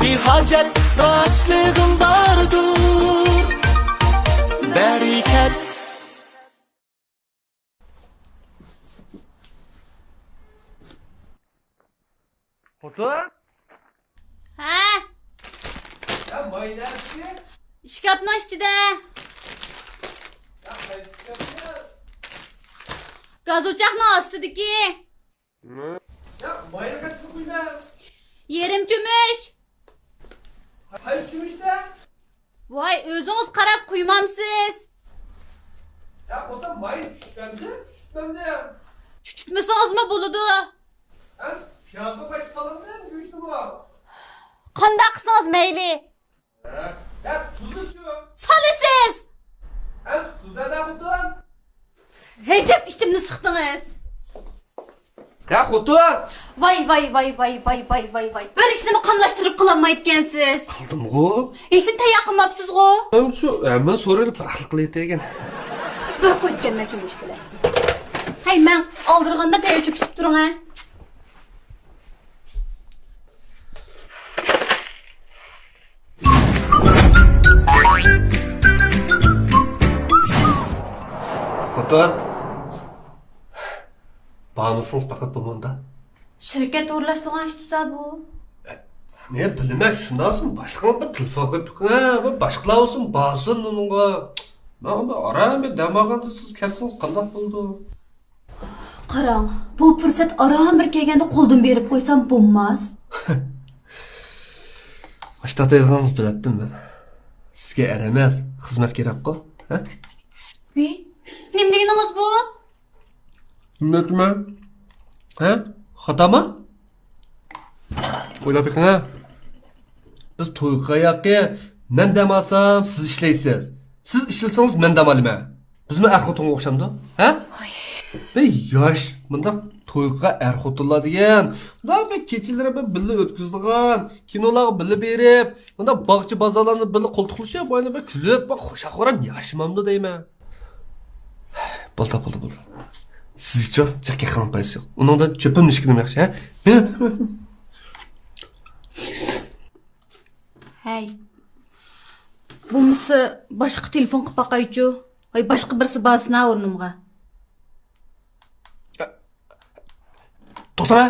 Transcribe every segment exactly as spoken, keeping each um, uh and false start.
بىھاجەت راستلىقىڭ باردۇر، بەرىكەت. خوتۇن؟ ھە؟ يا، ماي نەدىكى؟ ئىشكاپنىڭ ئىچىدە. يا، قايسى ئىشكاپتا؟ گاز ئوچاقنىڭ ئاستىدىكى. يا، ماينى قاچىلىق قويىمەن. يېرىم چۆمۈچ. قايسى چۆمۈچتە؟ ۋاي، ئۆزىڭىز قاراپ قۇيمامسىز؟ يا، خوتۇن، ماي چۈشۈتمەمدىم، چۈشۈتمەمدىم. چۈشۈتمىسىڭىزمۇ بولىدۇ. ھە، پىيازنى قايتا سالامدىم، گۆشنىمۇ. قانداق قىلسىڭىز مەيلى. ھە؟ يا، تۇزنى شۇ. سالىسىز! ھە، تۇز نەدە، خوتۇن؟ ھەجەپ ئىچىمنى سىقتىڭىز. يا، خوتۇن! ۋاي، ۋاي، ۋاي، ۋاي. بىر ئىشنىمۇ قاملاشتۇرۇپ قىلالمايدىكەنسىز. قىلدىمغۇ. ھېچنېمە تەييار قىلماپسىزغۇ. ھەم شۇ، ھەممە سورۇننى پاراقلىق قىلىۋېتىگەن. بىر قويۇپ كەلمەكچى بۇ ئىش بىلەن. ھەي، مەن ئالدىرىغاندا تەييار چۆپ تۇتۇپ تۇرۇڭ، ھە. خوتۇن، بارمىسىڭىز پەقەت بۇ مۇندا. شىركەت ئورۇنلاشتۇرغان ئىش تۇرسا بۇ. نە بىلىمەن، شۇنداق بولسۇن، باشلىقىڭىز بىر تېلېفون قىلىپ بېقىڭ، بىر باشقىلار بولسۇن، بارسۇن ئۇنىڭغا. ماڭا بىر ئاران بىر دەم ئالغاندا سىز كەتسىڭىز قانداق بولىدۇ؟ قاراڭ، بۇ پۇرسەت ئاران بىر كەلگەندە قولدىن بېرىپ قويسام بولماس. ئاشتاق دەيدىغىنىڭىزنى بىلەتتىم مەن. سىزگە ئەر ئەمەس، خىزمەت كېرەكقۇ، ھە؟ ۋى، نېمە دېگىنىڭىز بۇ؟ نېمە دېدىم مەن؟ ھە؟ خاتامۇ؟ ئويلاپ بېقىڭ، ھە؟ بىز تويغا ياقى مەن دەم ئالسام، سىز ئىشلەيسىز. سىز ئىشلىسىڭىز، مەن دەم ئالىمەن. بىزمۇ ئەر-خوتۇنغا ئوخشامدۇ؟ ھە؟ بىر ياش، مۇنداق تويغا ئەر-خوتۇنلار دېگەن، مۇنداق بىر كېچىلىرى بىر بىللە ئۆتكۈزىدىغان، كىنولارغا بىللە بېرىپ، مۇنداق باغچە-بازارلارنى بىللە قولتۇقلىشىپ، بۇ يەردە بىر كۈلۈپ، بىر خۇشال-خۇرام ياشىمامدۇ دەيمەن. بولدى، بولدى، بولدى. سىزگىچۇ، جىق يېقىنىڭ پايدىسى يوق. ئۇنىڭدىن چۆپۈمنى ئىچكىنىم ياخشى، ھە؟ ھەي. بولمىسا، باشقا تېلېفون قىلىپ باقايچۇ. ھاي، باشقا بىرسى بارسىنا ئورنۇمغا. توختاڭە!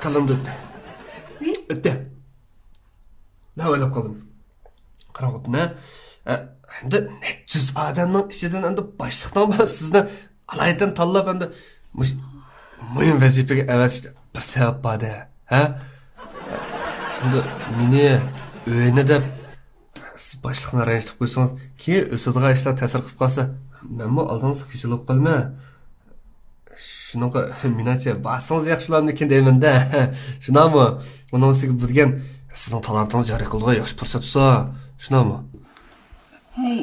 كاللامدا ئۆتتى. ۋى؟ ئۆتتى. مەن ئويلاپ قالدىم. قاراڭ خوتۇن، ھە؟ ئە، ئەمدى نەچچە يۈز ئادەمنىڭ ئىچىدىن ئەمدى باشلىقنىڭ بىر سىزنى ئالايىتەن تاللاپ، ئەمدى مۇش-، مۇھىم ۋەزىپىگە ئەۋەتىشتە بىر سەۋەب بار-دە، ھە؟ ئەمدى مېنى، ئۆينى دەپ سىز باشلىقنى رەنجىتىپ قويسىڭىز، كېيىن ئۆسىدىغان ئىشلار تەسىر قىلىپ قالسا، مەنمۇ ئالدىڭىزدا خىجىل بولۇپ قالىمەن. شۇنىڭغا مېنىڭچە بارسىڭىز ياخشىلارمىكىن دەيمەن-دە. شۇنداقمۇ؟ ئۇنىڭ ئۈستىگە بۇ دېگەن سىزنىڭ تالانتىڭىز جارى قىلىدىغان ياخشى پۇرسەت بولسا، شۇنداقمۇ؟ ھەي،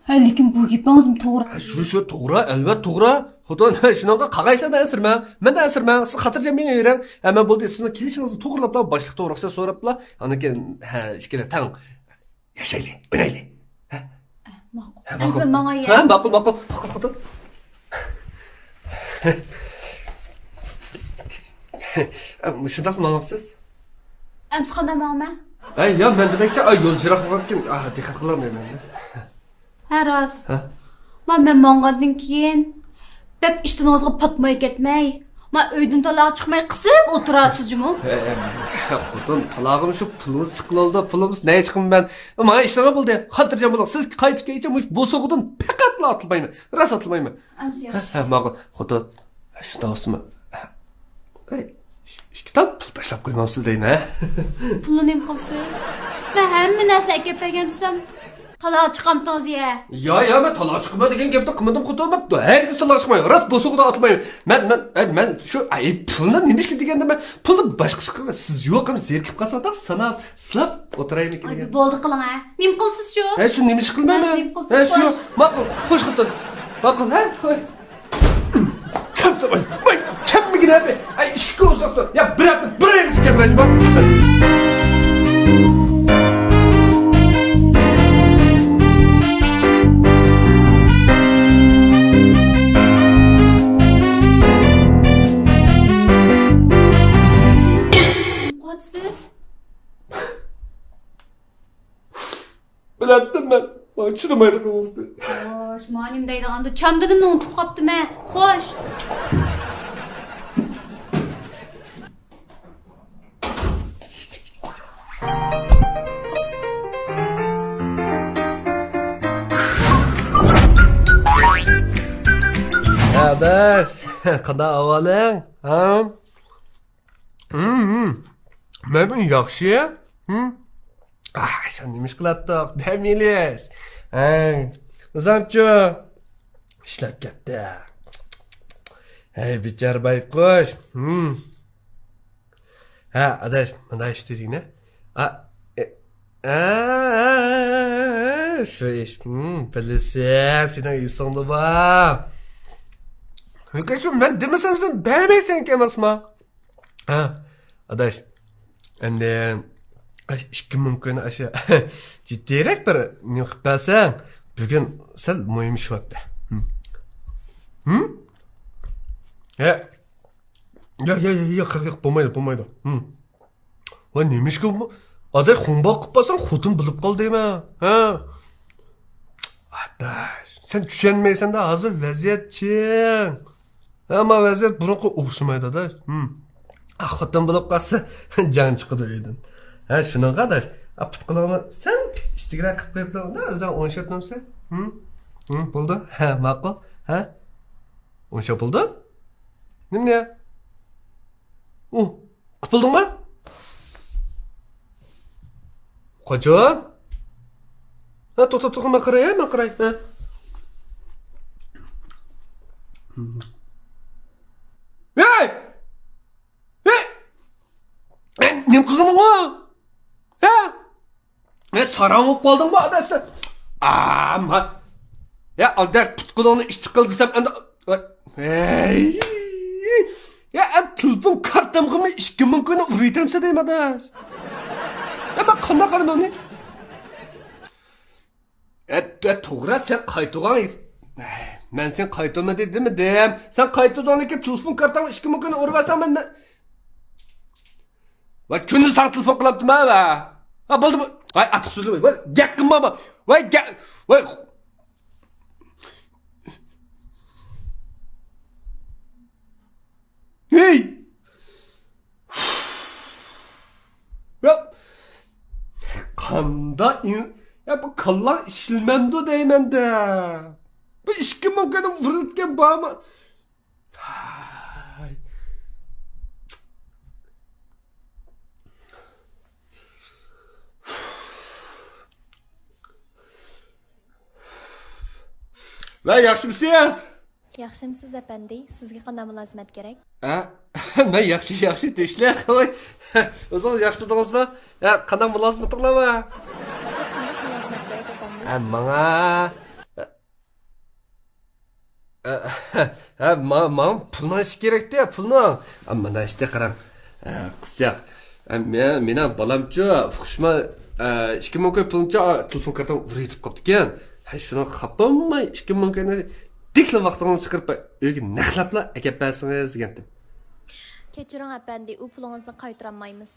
ھە، لېكىن بۇ گېپىڭىزمۇ توغرا. ھە، شۇ، شۇ توغرا، ئەلۋەتتە توغرا. خوتۇن، شۇنىڭغا قالغان ئىشلاردىن ئەنسىرىمەڭ. مەندىن ئەنسىرىمەڭ. سىز خاتىرجەم مېڭىۋېرىڭ. ھە، مەن بولدى، سىزنىڭ كېلىشىڭىزنى توغرىلاپلا، باشلىقتىن رۇخسەت سوراپلا، ئاندىن كېيىن، ھە، ئىككىلى تەڭ ياشايلى، ئوينايلى. ھە؟ ماقۇل. ھە، ماقۇل. ئەنسىرىمەڭ، ئايە. ھە، ماقۇل، ماقۇل. ماقۇل، خوتۇن. ھە، مۇشۇنداق ماڭامسىز؟ ئەمسە قانداق ماڭىمەن؟ ھە، يا، مەن دېمەكچى، ئاي، يول يىراق بولغاندىكىن، ئا، دىققەت قىلالمايمەن. ھە، راست. ھە؟ ما، مەن ماڭغاندىن كېيىن بەك ئىشتىنىڭىزغا پاتماي كەتمەي، ما، ئۆيدىن تالاغا چىقماي قىسىپ ئولتۇرارسىز جۇمۇ. ھە، ھە، خوتۇن، تالاغىمۇ شۇ پۇلىمىز چىققىلى بولدى، پۇلىمىز نەگە چىقىمەن مەن؟ ماڭا ئىشلىرىڭلار بولدى، خاتىرجەم بولۇڭ. سىز قايتىپ كەلگىچە مۇشۇ بوسۇغىدىن پەقەتلا ئاتلىمايمەن، راست ئاتلىمايمەن. ئەمسە ياخشى. ھە، ھە، ماقۇل. خوتۇن، شۇنداق بولسىمۇ، ھە، ئىككى تال پۇل تاشلاپ قويمامسىز دەيمەن، ھە؟ پۇلنى نېمە قىلىسىز؟ مەن ھەممە نەرسىنى ئەكەپ بەرگەن تۇرسام، تالاغا چىقامتىڭىز يە؟ يا، يا، مەن تالاغا چىقىمەن دېگەن گەپنى قىلمىدىم، خوتۇن. مەن ھەرگىز تالاغا چىقمايمەن. راست بوسۇغىدا ئاتلىمايمەن. مەن، مەن، ئەي، مەن شۇ، ئەي، پۇلنى نېمە ئىشقا دېگەندە، مەن پۇلنى باشقا ئىشقا قىلىمەن. سىز يوق، ھەم زېرىكىپ قالسىڭىز، ساناپ، سىلاپ ئولتۇرايمىكىن ئاي، دېگەن. بولدى قىلىڭ، ھە. نېمە قىلىسىز شۇ؟ ھە، شۇ نېمە ئىش قىلمايمەن. ھە، شۇ نېمە قىلسىز، ھە، شۇ. خوش. ماقۇل، خوش خوتۇن. ماقۇل، ھە؟ خوش. كەمسە، ۋاي، ۋاي، كەممىگىنە بى. ئەي، ئىشىككە ئۇزاقتۇر. يا، بىر ھەپتە، بىر ئاي ئىشىككە كەلمەيدۇ، ماقۇل. سىز؟ بىلەتتىم مەن. ماڭا چىدىمايدىغىنىڭىزنى. خوش، مانا نېمە دەيدىغاندۇ، چامدىنىمنى ئۇنتۇپ قاپتىمەن. خوش. ئاداش، قانداق ئەھۋالىڭ؟ ھە؟ ھىم، ھىم. مەن ياخشى. ھىم. ئاھ، سەن نېمە ئىش قىلاتتۇق؟ دەم ئېلىش. ھە، ئۆزۈڭچۇ؟ ئىشلەپ كەتتى. ھەي، بىچارە بايقۇش. ھىم. ھە، ئاداش، مۇنداق ئىش دېدىڭە. ئا، ئە، ئە، شۇ ئىش. ھىم، بىلىسەن، سېنىڭ ئېسىڭدە بار. لېكىن شۇ مەن دېمىسەم، سەن بەرمەيسەنكەن ئەمەسما. ھە، ئاداش، ئەمدى ئاشۇ ئىككى مىڭ كوينى ئاشۇ جىددىيرەك بىر نېمە قىلىپ بەرسەڭ، بۈگۈن سەل مۇھىم ئىش بارتتى. ھىم؟ ھىم؟ ھە. ياق، ياق، ياق، ياق، ياق، بولمايدۇ، بولمايدۇ. ھىم. ۋاي، نېمىشقا بۇ؟ ئاداش، خۇڭباق قىلىپ بارساڭ، خوتۇن بىلىپ قال دەيمەن. ھە. ئاداش، سەن چۈشەنمەيسەن-دە، ھازىر ۋەزىيەت چىڭ. ئەمما ۋەزىيەت بۇرۇنقىغا ئوخشىمايدۇ، ئاداش. ھىم. ئا، خوتۇن بولۇپ قالسا، جان چىقىدۇ ئۆيدىن. ھە، شۇنىڭغا، ئاداش. ئا، پۇت-قولۇڭنى سەل ئىتتىكرەك قىلىپ قويۇپلا، ئۇندا ئۆزۈڭ ئوڭشاپ نەمسە. ھىم؟ ھىم، بولدى. ھە، ماقۇل. ھە؟ ئوڭشاپ بولدى؟ نېمە؟ ئۇ، قىپىلدىڭمۇ؟ قاچان؟ ھە، توختا، توختا، مەن قاراي، ھە، مەن قاراي، ھە. ھەي! ھەي! ھەي، نېمە قىلغىنىڭ ئۇ؟ ھە؟ ھە، ساراڭ بولۇپ قالدىڭمۇ، ئاداش سەن؟ ئاما. يا، ئاداش، پۇت-قولۇڭنى ئىتتىك قىل دېسەم، ئەمدى، ھەي! يا، ئە، تېلېفون كارتامغىمۇ ئىككى مىڭ كوينى ئۇرۇۋېتەمسە دەيمەن، ئاداش. يا، مەن قانداق قىلىمەن ئۇنى؟ ئە، ئە، توغرا، سەن قايتۇرغان، مەن سېنى قايتۇرما دېدىممۇ دېدىم. سەن قايتۇردۇڭ، لېكىن تېلېفون كارتاڭ ئىككى مىڭ كوينى ئۇرۇۋەتسەڭ، مەن نە-، ۋاي، كۈندۈز ساڭا تېلېفون قىلاتتىم ھە، ۋە. ھە، بولدى، بۇ. ۋاي، ئارتۇق سۆزلىمە. ۋاي، گەپ قىلما، ۋاي، گەپ، ۋاي. ھېي! يا، قاندا ئىن-، يا، بۇ كاللاڭ ئىشلىمەمدۇ دەيمەن-دە. بۇ ئىككى مىڭ كوينى ئۇرۇۋەتكەن بارمۇ؟ ھاي. ۋە ياخشىمسىز؟ ياخشىمسىز ئەپەندى؟ سىزگە قانداق مۇلازىمەت كېرەك؟ ھە؟ مەن ياخشى، ياخشى، تىنچلىق. ۋاي. ئۆزىڭىز ياخشى تۇردىڭىزمۇ؟ ھە، قانداق مۇلازىمىتىڭلار بار؟ سىزگە قانداق مۇلازىمەت كېرەك ئەپەندى؟ ھە، ماڭا، ھە، ھە، ما-، ماڭا پۇلنىڭ ئىشى كېرەكتى، پۇلنىڭ. ھە، مانا ئىشتە قاراڭ. ھە، قىزچاق. ھە، مېنىڭ بالامچۇ، ئۇقۇشما، ھە، ئىككى مىڭ كوي پۇلنىچۇ، تېلېفون كارتام ئۇرۇۋېتىپ قاپتىكەن. ھە، شۇنىڭغا خاپا بولماي، ئىككى مىڭ كوينى دىكلا ۋاقتىڭىزنى چىقىرىپ، ئۆيگە نەقلەپلا ئەكەپ بەرسىڭىز دېگەنتىم. كەچۈرۈڭ ئەپەندى، ئۇ پۇلىڭىزنى قايتۇرالمايمىز.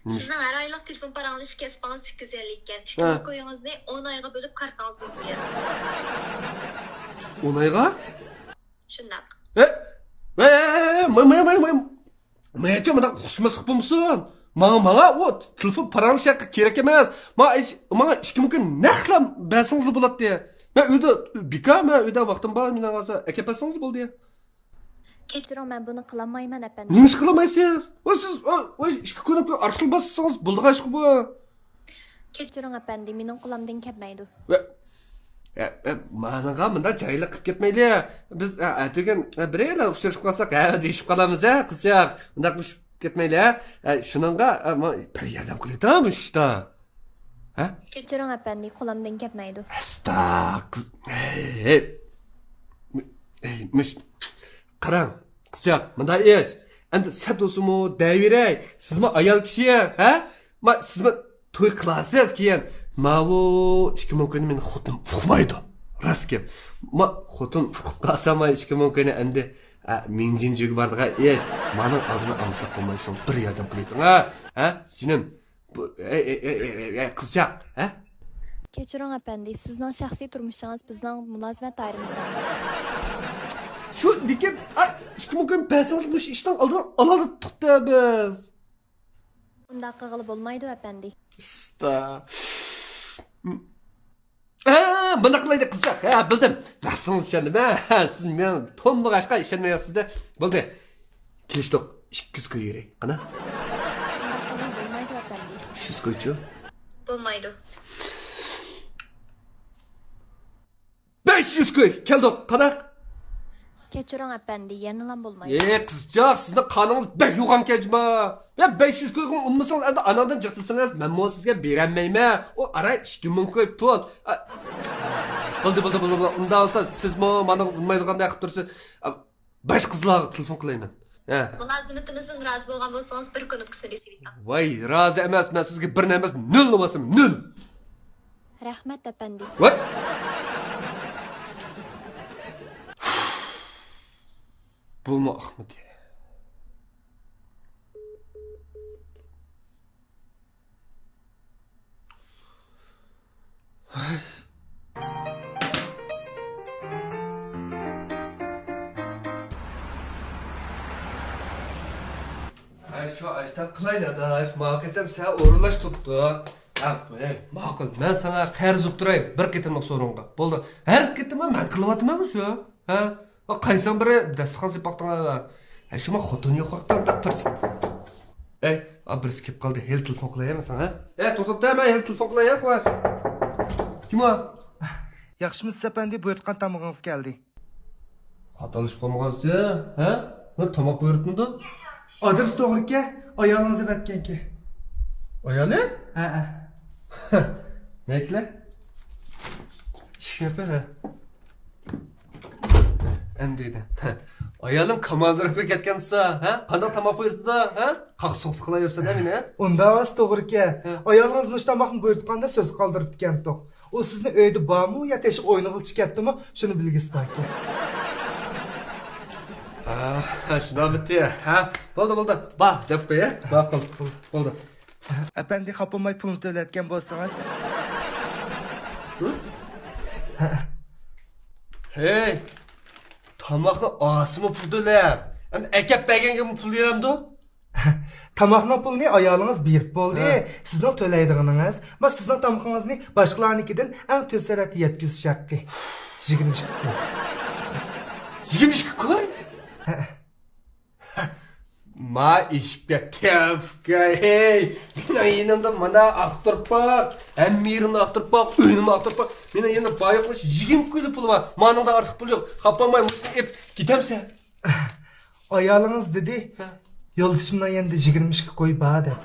نېمە ئىش؟ سىزنىڭ ھەر ئايلىق تېلېفون پاراڭلىشىش كەسپىڭىز ئىككى يۈز ئەللىك ئىكەن. ئىككى مىڭ كويىڭىزنى ئون ئايغا بۆلۈپ كارتىڭىزغا يۈكلىيەلەيسىز. ئون ئايغا؟ شۇنداق. ھە؟ ۋە، ۋە، ۋە، ۋە، ماي، ماي، ماي، ماي. مايچە مۇنداق ئۇقۇشماسلىق بولمىسۇن. ماڭا، ماڭا ئۇ تېلېفون پاراڭلىشىش ھەققى كېرەك ئەمەس. ماڭا ئىش-، ماڭا ئىككى مىڭ كوينى نەقلا بەرسىڭىزلا بولاتتى. مەن ئۆيدە بىكار، مەن ئۆيدە ۋاقتىم بار، مېنىڭ ھازىر ئەكەپ بەرسىڭىزلا بولدى. كەچۈرۈڭ، مەن بۇنى قىلالمايمەن، ئەپەندى. نېمە ئىش قىلالمايسىز؟ ۋاي، سىز، ۋاي، ۋاي، ئىككى كۇنۇپكا ئارقىلىق باسسىڭىز بولىدىغان ئىشقۇ بۇ. كەچۈرۈڭ، ئەپەندى، مېنىڭ قولۇمدىن كەلمەيدۇ. ۋە، ۋە، ۋە، مانىغا مۇنداق جاھىللىق قىلىپ كەتمەيلى. بىز، ئە، ئەتىگۈن، ئە، بىرەيلا ئۇچرىشىپ قالساق، ھە، دېيىشىپ قالامىز، ھە، قىزچاق. مۇنداق قىلىپ كەتمەيلى، ھە. ئە، شۇنىڭغا، ئە، ما-، بىر ياردەم قىلىۋېتىڭ مۇشۇ ئىشتا. ھە؟ كەچۈرۈڭ ئەپەندى، قولۇمدىن كەلمەيدۇ. ئەستا، قىز، ھەي، ھەي. مۇ-، ھەي، مۇش-، قاراڭ، قىزچاق، مۇنداق ئىش. ئەمدى سەت بولسىمۇ دەۋېرەي. سىزمۇ ئايال كىشى، ھە؟ ما، سىزمۇ توي قىلارسىز كېيىن. ماۋۇ ئىككى مىڭ كوينى مېنىڭ خوتۇنۇم ئۇقمايدۇ. راست گەپ. ما، خوتۇن ئۇقۇپ قالسا، ما، ئىككى مىڭ كوينى ئەمدى ھە، مىڭجىنجۈگە بارىدىغان ئىش. مانىڭ ئالدىنى ئالمىساق بولماي، شۇڭا بىر ياردەم قىلىۋېتىڭ، ھە؟ ھە، جېنىم؟ بۇ، ئەي، ئەي، قىزچاق، ھە؟ كەچۈرۈڭ ئەپەندى، سىزنىڭ شەخسىي تۇرمۇشىڭىز بىزنىڭ مۇلازىمەت دائىرىمىزدە ئەمەس. شۇ، لېكىن، ئا، ئىككى مىڭ كوي بەرسىڭىز، مۇشۇ ئىشنىڭ ئالدىنى ئالالىدۇق-دە بىز. ئۇنداق قىلغىلى بولمايدۇ ئەپەندى. ئۇستا. ھە، مۇنداق قىلايلى قىزچاق. ھە، بىلدىم. نەق سىڭىز چۈشەندىم. ھە، سىز مېنىڭ تونۇمىغاچقا ئىشەنمەيسىز-دە. بولدى. كېلىشتۇق. ئىككى يۈز كوي بېرەي. قانا؟ ئۇنداق قىلغىلى بولمايدۇ ئەپەندى. ئۈچ يۈز كويچۇ؟ بولمايدۇ. بەش يۈز كوي، كەلدۇق، قانداق؟ كەچۈرۈڭ ئەپەندى، يەنىلا بولمايدۇ. ئى قىزچاق، سىزنىڭ قانىڭىز بەك يوغانكەن جۇما. يا، بەش يۈز كويغا ئۇنىمىسىڭىز، ئەمدى ئاناڭدىن جىق تۇرسىڭىز، مەنمۇ سىزگە بېرەلمەيمەن. ئۇ ئارا ئىككى مىڭ كوي پۇل. ئا، بولدى، بولدى، بولدى، بولدى. ئۇنداق بولسا سىزمۇ مانا ئۇنىمايدىغاندەك قىلىپ تۇرسىز. ئا، باشقا قىزلارغا تېلېفون قىلايمەن. ھە. مۇلازىمىتىمىزدىن رازى بولغان بولسىڭىز، بىر كۇنۇپكىسىنى بېسىۋېتىڭ. ۋاي، رازى ئەمەس، مەن سىزگە بىرنى ئەمەس، نۆلنى باسىمەن، نۆل. رەھمەت، ئەپەندى. ۋاي. بۇمۇ ئاقمىدى. ھەي، شۇ ئاشتاق قىلايلى ئاداش، ماڭا قېتىم سەن ئورۇنلاشتۇرۇپتۇ. ھە، ھەي، ماقۇل، مەن ساڭا قەرز ئۇتتۇراي، بىر قېتىملىق سورۇنغا. بولدى، ھەر قېتىممۇ مەن قىلىۋاتىمەنمۇ شۇ؟ ھە؟ ۋا قايسىڭ بىرى دەستىخان سېلىپ باقتىڭ ھە؟ ھە، شۇما خوتۇن يوق ۋاقىتتا ئۇنداق پىرسىت. ئەي، ئا، بىرسى كېلىپ قالدى. ھېلى تېلېفون قىلاي ھە ماڭا، ھە؟ ئەي، توختاپ تۇر، مەن ھېلى تېلېفون قىلاي ھە، خوش. كىم ئۇ؟ ياخشىمۇ سىز ئەپەندى، بۇيرۇتقان تامىقىڭىز كەلدى. خاتالىشىپ قالمىغانسىز، ھە؟ مەن تاماق بۇيرۇتمىدىم. ئادرېس توغرىكەن، ئايالىڭىز ئەۋەتكەنكەن. ئايالى؟ ھەئە. نەكلە؟ ئىشىك يېپىڭ، ھە. ئەمدى دېدى. ئايالىڭ كاماندىروفكىغا كەتكەن دېسە، ھە؟ قانداق تاماق بۇيرۇتىدۇ، ھە؟ قاقسۇقلۇق قىلايۇرسەن ھە مېنى، ھە؟ ئۇنداق ئەمەس، توغرىكەن. ھە. ئايالىڭىز مۇشۇ تاماقنى بۇيرۇتقاندا سۆز قالدۇرۇپتىكەنتۇق. ئۇ سىزنى ئۆيدە بارمۇ يا تېشىغا ئوينىغىلى چىقىپ كەتتىمۇ، شۇنى بىلگۈسى باركەن. ھە، شۇنداقمىتى؟ ھە، بولدى، بولدى. بار، دەپ قوي، ھە؟ ماقۇل، بولدى. ئەپەندى، خاپا بولماي پۇلنى تۆلەتكەن بولسىڭىز. ھە؟ ھەي، تاماقنى ئالسىمۇ پۇل تۆلەپ، ئەمدى ئەكەپ بەرگەنگىمۇ پۇل بېرەمدۇ؟ تاماقنىڭ پۇلىنى ئايالىڭىز بېرىپ بولدى. ھە. سىزنىڭ تۆلەيدىغىنىڭىز، ما سىزنىڭ تامىقىڭىزنى باشقىلارنىڭكىدىن ئەڭ تۆت سەرھەدتە يەتكۈزۈش ھەققى. يىگىرمە ئىككى كوي. يىگىرمە ئىككى كوي؟ ھە. ما ئېشىپ كەتتى، ئۇكا، ھەي! مېنىڭ يېنىمدا مانا ئاختۇرۇپ باق، ھەممە يېرىمنى ئاختۇرۇپ باق، ئۆينىمۇ ئاختۇرۇپ باق. مېنىڭ يېنىمدا بايىقمۇش يىگىرمە كويلا پۇل بار. مانىڭدىن ئارتۇق پۇل يوق. خاپا بولماي مۇشۇنى ئېلىپ كېتەمسەن؟ ئايالىڭىز دېدى، ھە. يولدىشىمنىڭ يېنىدا يىگىرمە ئىككى كوي بار دەپ.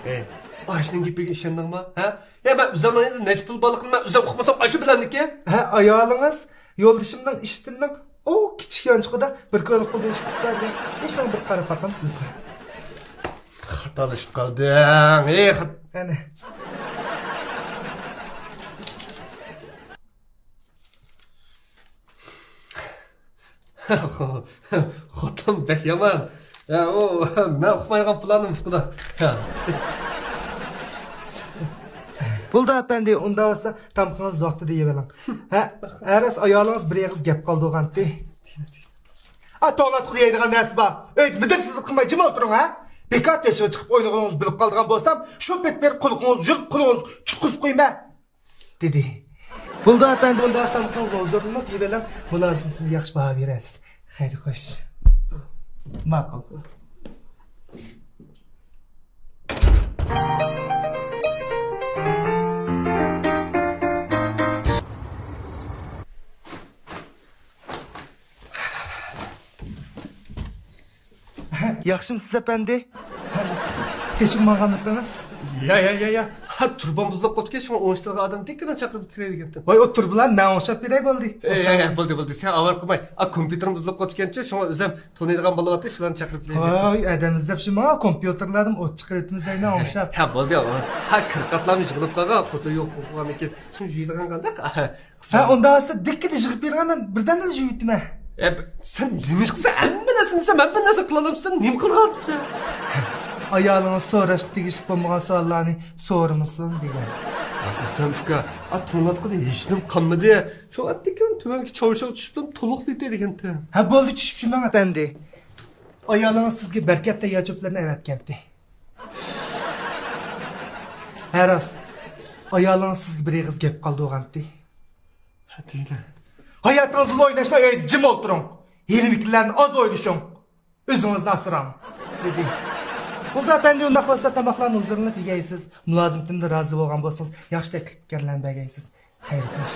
ھەي، ئاشۇنىڭ گېپىگە ئىشەندىڭمۇ؟ ھە؟ يا، مەن ئۆزۈمنىڭ يېنىدا نەچچە پۇل بارلىقىنى مەن ئۆزۈم ئۇقمىسام، ئاشۇ بىلەمدىكى؟ ھە، ئايالىڭىز يولدىشىمنىڭ ئىشتىنىنىڭ ئۇ كىچىك يانچۇقىدا بىر كويلۇق پۇلدىن ئىككىسى بار دېگەن. ھېچنېمە، بىر قاراپ باقامسىز؟ خاتالىشىپ قالدىڭ. ھېي، خات- ئەنە. خوتۇن بەك يامان. يا، ئۇ، مەن ئۇقمايدىغان پۇللارنىمۇ ئۇقىدۇ. يا. بولدى ئەپەندى، ئۇنداق بولسا تامىقىڭىزنى ۋاقتىدا يەۋېلىڭ. ھە، ھە راست، ئايالىڭىز بىر ئېغىز گەپ قالدۇرغانتى. ئا، توڭلاتقۇدا يەيدىغان نەرسە بار. ئۆيدە مىدىرسىزلىق قىلماي جىم ئولتۇرۇڭ ھە. بىكار تېشىغا چىقىپ ئوينىغىنىڭىزنى بىلىپ قالىدىغان بولسام، شۇ پېتى بېرىپ قۇلىقىڭىزنى يۇلۇپ، قولىڭىزنى تۇتقۇزۇپ قويىمەن. دېدى. بولدى ئەپەندى، ئۇنداق تامىقىڭىزنى ھۇزۇرلىنىپ يېۋېلىڭ، مۇلازىمىتىمگە ياخشى باھا بېرەرسىز. خەير، خوش. ماقۇل. ياخشىمۇسىز ئەپەندى؟ تېشىغا ماڭغانمىدىڭىز؟ يا، يا، يا، يا. ھە، تۇرۇبام بۇزۇلۇپ قاپتىكەن، شۇڭا ئوڭشىتىدىغان ئادەمنى تېكىدىن چاقىرىپ كېلەي دېگەنتىم. ۋاي، ئۇ تۇرۇبىلارنى مەن ئوڭشاپ بېرەي، بولدى. ئەي، ئەي، ئەي، بولدى، بولدى، سەن ئاۋارە قىلماي. ئا، كومپيۇتېرىم بۇزۇلۇپ قاپتىكەنچۇ، شۇڭا ئۆزۈم تونۇيدىغان بولۇۋاتتى، شۇلارنى چاقىرىپ كېلەي دېگەنتىم. ۋاي، ئادەم ئىزدەپ شۇ ماڭا، كومپيۇتېرلاردىن ئوت چىقىرىۋېتىمىز دەيمەن، ئوڭشاپ. ھە، بولدى، ھە، كىر قاتلامنى يىغىلىپ قالغان، خوتۇن يوق، خوتۇن يوق. شۇنى يۇيىدىغان قانداق؟ ھە، ئۇنداق بولسا دىككىدە يىغىپ بېرىڭە، مەن بىردەمدىلا يۇيۇۋېتىمەن. ئە، سەن نېمە ئىش قىلسا، ھەممە نەرسىنى دېسە، ھەممە نەرسە قىلالامسەن، نېمە قىلغانسەن؟ ئايالىڭىز سوراشقا تېگىشلىك بولمىغان سوئاللارنى سورىمىسۇن دېگەن. ئەسلى سەن ئۇكا، ئا، تونۇۋاتقىلى ھېچنېمە قالمىدى. شۇ ئەتتىكىن تۆۋەنكى چاۋشياڭغا چۈشۈپ تولۇقلىتى دېگەنتىم. ھە، بولدى، چۈشۈپ چۈشمەڭ ئەپەندى. ئايالىڭىز سىزگە بەرىكەت تەييار چۆپلىرىنى ئەۋەتكەنتى. ھە، راست. ئايالىڭىز سىزگە بىر ئېغىز گەپ قالدۇرغانتى. ھە، دېدى. ھاياتىڭىز بىلەن ئويناشماي ئۆيدە جىم ئولتۇرۇڭ. ھېلىمىكىنلەرنى ئاز ئويلىشىڭ. ئۆزىڭىزنى ئاسراڭ، دېدى. بولدى ئەپەندى، ئۇنداق بولسا تاماقلارنى ھۇزۇرلىنىپ يېگەيسىز. مۇلازىمىتىمدىن رازى بولغان بولسىڭىز، ياخشى تەكلىپ پىكىرلەرنى بەرگەيسىز. خەير خوش.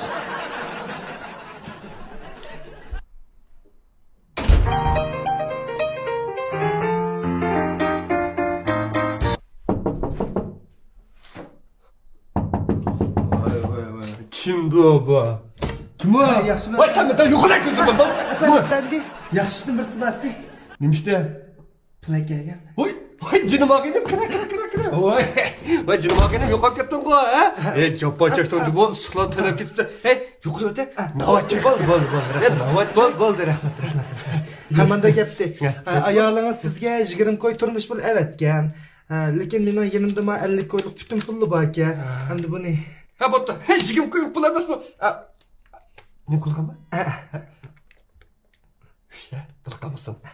ۋاي، ۋاي، ۋاي. كىمدۇ بۇ؟ كىم ئۇ؟ ھە، ياخشىمۇ؟ ۋاي، سەن مەندىن يۇقىرى كۆزۈڭدىن بول. ئەپەندى، ياخشى ئىشتىن بىرسى بارتى. نېمە ئىشتە؟ پۇل ئەكەلگەن. ۋاي، ۋاي، جېنىم ئاغىنىم، كىرە، كىرە، كىرە، كىرە. ۋاي، ۋاي، جېنىم ئاغىنىم، يوقاپ كەتتىڭغۇ، ھە؟ ئە، جاپا چەكتىڭ، بۇ ئىسسىقلار تۆلەپ كېتىپسەن. ھەي، يۇقىرى ئۆتە. ناۋات چەك. بولدى، بولدى، بولدى، رەھمەت. ناۋات چەك. بولدى، بولدى، رەھمەت، رەھمەت. ھە، مۇنداق گەپتى. ھە، ھە، ئايالىڭىز سىزگە يىگىرمە كوي تۇرمۇش پۇل ئەۋەتكەن. ھە، لېكىن مېنىڭ يېنىمدىمۇ ئەللىك كويلۇق پۈتۈن پۇللا باركەن. ھە. ئەمدى بۇنى. ھە، بوپتۇ. ھە، يىگىرمە كوي پۇل ئەمەسمۇ؟ ھە. نېمە قىلغانمەن؟ ھە، ھە. ھە، بىر قالمىسۇن. ھە؟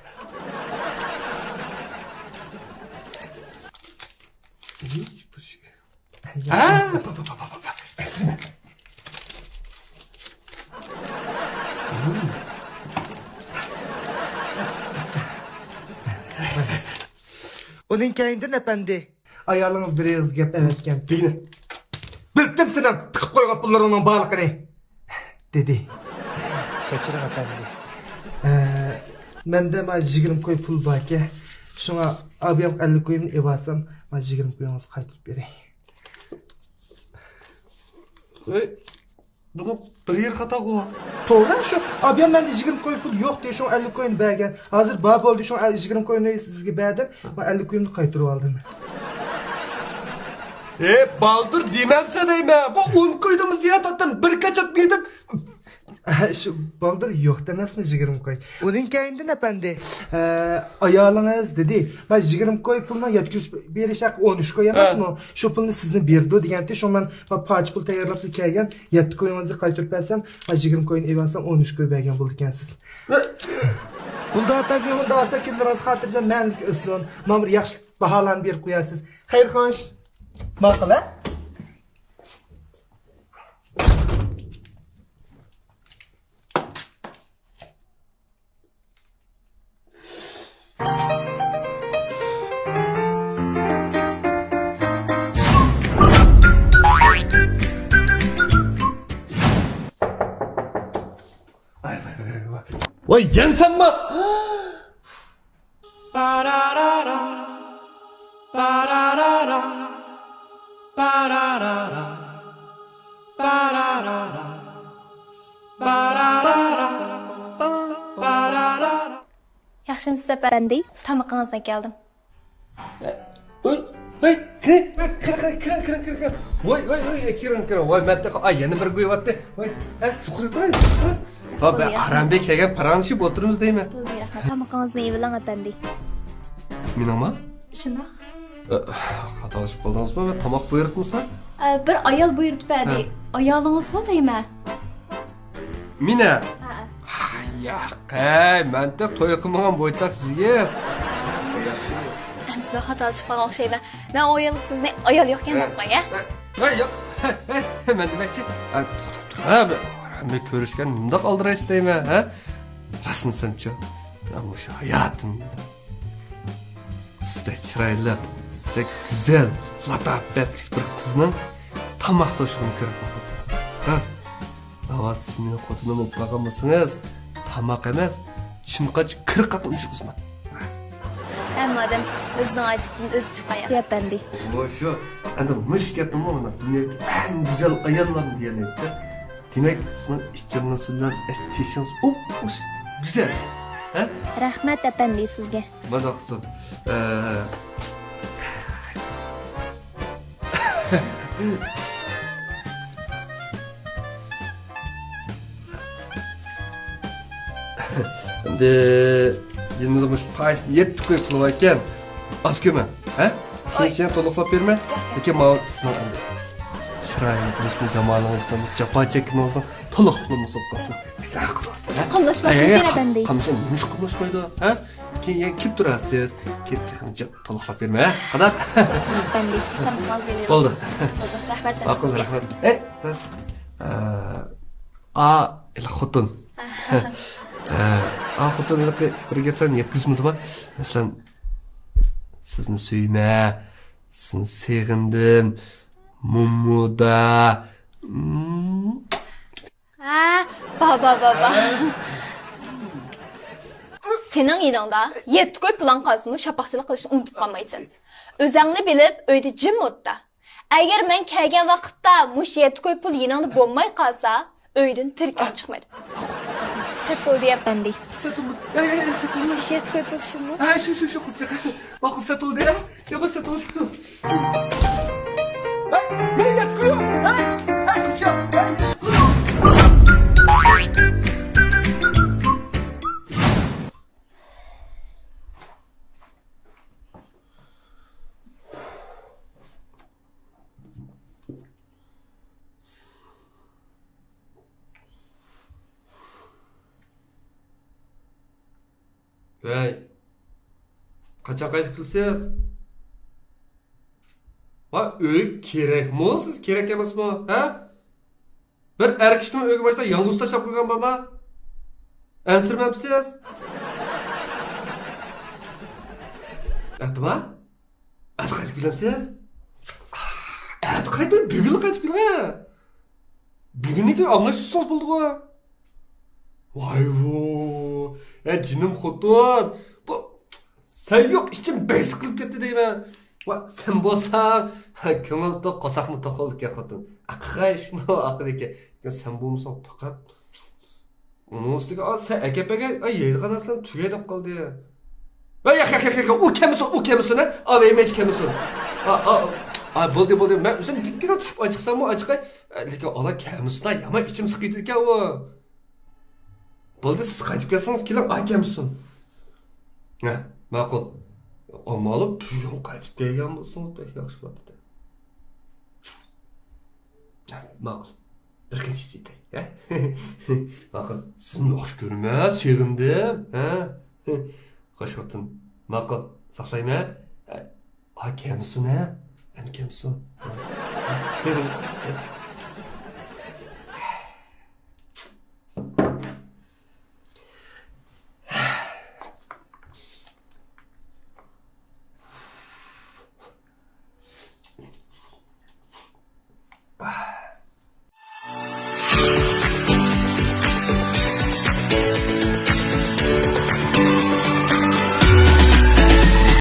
ئۇنىڭ كەينىدىن ئەپەندى. ئايالىڭىز بىر ئېغىز گەپ ئەۋەتكەن. دېگىنە. بىلدىم سېنىڭ تىقىپ قويغان پۇللىرىڭنىڭ بارلىقىنى. دېدى. كەچۈرۈڭ ئەپەندى. ئە، مەندە ما يىگىرمە كوي پۇل باركەن. شۇڭا ئابىيام ئەللىك كويۇمنى ئېلىۋالسام، ما يىگىرمە كويىڭىزنى قايتۇرۇپ بېرەي. ھەي، بۇنىڭ بىر يېرى خاتاغۇ. توغرا، شۇ ئابىيام مەندە يىگىرمە كوي پۇل يوق دېدى، شۇڭا ئەللىك كوينى بەرگەن. ھازىر بار بولدى، شۇڭا يىگىرمە كوينى سىزگە بەردىم، ما ئەللىك كويۇمنى قايتۇرۇۋالدىم. ئى، بالدۇر دېمەمسە دەيمەن. بۇ ئون كويدىمۇ زىيادە ئاتتىم، بىر كاچات بېرىپ. شۇ بالدۇر يوق دېمەسمۇ يىگىرمە كوي؟ ئۇنىڭ كەينىدىن ئەپەندى. ئە، ئايالىڭىز دېدى، ما يىگىرمە كوي پۇلنىڭ يەتكۈزۈپ بېرىش ھەققى ئون ئۈچ كوي ئەمەسمۇ؟ ھە. شۇ پۇلنى سىزنى بېرىدۇ دېگەنتى، شۇڭا مەن ما پارچە پۇل تەييارلاپلا كەلگەن، يەتتە كويىڭىزنى قايتۇرۇپ بەرسەم، ما يىگىرمە كوينى ئېلىۋالسام، ئون ئۈچ كوي بەرگەن بولىدىكەنسىز. بولدى ئەپەندى، ئۇنداق بولسا كۈنلىرىڭىز خاتىرجەم، مەنىلىك ئۆتسۇن. ماڭا بىر ياخشى باھالارنى بېرىپ قويارسىز. خەير خوش. ماقۇل، ھە؟ ۋاي، يەنسەنمۇ؟ ياخشىمۇسىز ئەپەندى؟ تامىقىڭىزنى ئەكەلدىم. ھەي، ھەي، كىرىڭ، كىرىڭ، كىرىڭ، كىرىڭ. ۋاي، ۋاي، ۋاي، كىرىڭ، كىرىڭ. ۋاي، مەتتە، ئاي، يەنە بىر گۇيۇۋاتتى. ۋاي، ھە، شۇ قۇرۇپ تۇرۇڭ. ھە، بولدى، بىر ياخشى. ئارام بېرىپ كەلگەن پاراڭلىشىپ ئولتۇرىمىز دەيمەن. بولدى، رەھمەت. تامىقىڭىزنى ئېلىۋېلىڭ ئەپەندى. مېنىڭما؟ شۇنداق. ئە، خاتالىشىپ قالدىڭىزمۇ؟ مەن تاماق بۇيرۇتمىسام؟ ئە، بىر ئايال بۇيرۇتۇپ بەردى. ھە. ئايالىڭىزغۇ دەيمەن. مېنى؟ ھە. ياق، ھەي، مەن تېخى توي قىلمىغان بويتاق يىگىت. ئەمسە خاتالىشىپ قالغان ئوخشايمەن. مەن ئۇ ئايالغا سىزنى ئايال يوقكەن دەپ قوياي. ھە، ياق. مەن دېمەكچى، ھە، توختاپ تۇر. ھە، بىر، بىر كۆرۈشكەن مۇنداق ئالدىرايسىز دەيمەن، ھە؟ راستىنى دېسەمچۇ، مەن مۇشۇ ھاياتىمدا سىزدەك چىرايلىق، سىزدەك گۈزەل، لاتاپەتلىك بىر قىزنىڭ تاماق توشۇغىنى كۆرۈپ باقمىدىم. راست، ئاۋۋال سىز مېنىڭ خوتۇنۇم بولۇپ قالغان بولسىڭىز، تاماق ئەمەس، چىنقاچ كىر قاتنىشىغۇزمەن. ھەممە ئادەم ئۆزىنىڭ ھاجىتىدىن ئۆزى چىققان ياخشى. ئەپەندى. مۇشۇ، ئەنە مۇشۇ گەپنىمۇ مانا دۇنيادىكى ئەڭ گۈزەل ئاياللارمۇ دېگەن ئېيتتى. دېمەك، سىزنىڭ ئىچىڭىز بىلەن تېشىڭىز ئوپمۇش گۈزەل. ھە؟ رەھمەت، ئەپەندى، سىزگە. مانا قىزىم. ئە، ئەمدى يېنىدا مۇشۇ پايىز يەتتە كوي پۇلى بار ئىكەن. ئاز كۆمە، ھە؟ كېيىن سېنى تولۇقلاپ بېرىمەن. لېكىن ماۋۇ سىزنىڭ ئەمدى چىرايلىق مۇشۇ زامانىڭىزدا مۇشۇ جاپا چەككىنىڭىزنىڭ تولۇقلىمىسى بولسۇن. قاملاشماسمىكىن، ئەپەندى؟ قاملاشمايدۇ، نېمىش قاملاشمايدۇ، ھە؟ كېيىن يەنە كېلىپ تۇرارسىز. كېيىن تېخىمۇ جىق تولۇقلاپ بېرىمەن، ھە؟ قانداق؟ ئەپەندى، سەمىڭىز بىلەن. بولدى. بولدى، رەھمەت. ماقۇل، رەھمەت. ئەي، راست. ئا، ئا، خوتۇن. ئا، ئا، خوتۇن ھېلىقى بىر گەپلەرنى يەتكۈزمىدىما؟ مەسىلەن، سىزنى سۆيىمەن، سىزنى سېغىندىم، مومۇدا. ھە، با، با، با، با. سېنىڭ يېنىڭدا يەتتە كوي پۇلاڭ قالسىمۇ، شاپاقچىلىق قىلىشنى ئۇنتۇپ قالمايسەن. ئۆزۈڭنى بىلىپ، ئۆيدە جىم ئولتۇر. ئەگەر مەن كەلگەن ۋاقىتتا مۇشۇ يەتتە كوي پۇل يېنىڭدا بولماي قالسا، ئۆيدىن تىرىكەن چىقمايدۇ. سېتىلدى، ئەپەندى. سېتىلدى. ئەي، ئەي، ئەي، سېتىلدى. مۇشۇ يەتتە كوي پۇل شۇمۇ؟ ھە، شۇ، شۇ، شۇ، قىزچاق. ماقۇل، سېتىلدى، ھە؟ يا، بۇ سېتىلدى. ھەي، مەن يەتتە كوي يوق. ھەي، ھەي، قىزچاق. ھەي، يەتتە كوي يوق. ھەي، قاچان قايتىپ كېلىسىز؟ ۋا، ئۆي كېرەكمۇ سىز، كېرەك ئەمەسمۇ، ھە؟ بىر ئەر كىشىنىمۇ ئۆيگە باشتا يالغۇز تاشلاپ قويغان بارما؟ ئەنسىرىمەمسىز؟ ئەتىما؟ ئەتە قايتىپ كېلەمسىز؟ ئەتە قايتماي، بۈگۈنلا قايتىپ كېلىڭە. بۈگۈننىكى ئاڭلاش تۇتسىڭىز بولدىغۇ. ۋايۋو، ئە جېنىم خوتۇن، بۇ سەن يوق ئىچىم بەك سىقىلىپ كەتتى دەيمەن. ۋا، سەن بولساڭ، كۆڭۈل توق، قورساقمۇ توق بولىدىكەن خوتۇن. ئاقىغايشمۇ ئاقىدىكەن. سەن بولمىساڭ پەقەت ئۇنىڭ ئۈستىگە، ئا، سەن ئەكەپ بەرگەن، ئا، يەيدىغان نەرسىلەرنى تۈگەي دەپ قالدى. ۋە ياق، ياق، ياق، ياق، ئۇ كەلمىسۇن، ئۇ كەلمىسۇن، ھە؟ ئا، ۋەيمەچ كەلمىسۇن. ئا، ئا، ئا، بولدى، بولدى. مەن ئۆزۈم دىككىدە چۈشۈپ ئاچىقساممۇ ئاچىقاي. لېكىن ئالا كەلمىسۇن، يامان ئىچىم سىقىۋېتىدىكەن ئۇ. بولدى، سىز قايتىپ كەلسىڭىز كېلىڭ، ئا، كەلمىسۇن. ھە، ماقۇل. ئامما ئالىپ بۈگۈن قايتىپ كەلگەن بولسىڭىز بەك ياخشى بولاتتى. ھە، ماقۇل. بىر كەچ ئىچىدە، ھە؟ ماقۇل. سىزنى ياخشى كۆرىمەن، سېغىندىم، ھە؟ خوش خوتۇن. ماقۇل، ساقلايمەن. ھە. ئا، كەمسۇن، ھە؟ ئەنە كەمسۇن. ھە.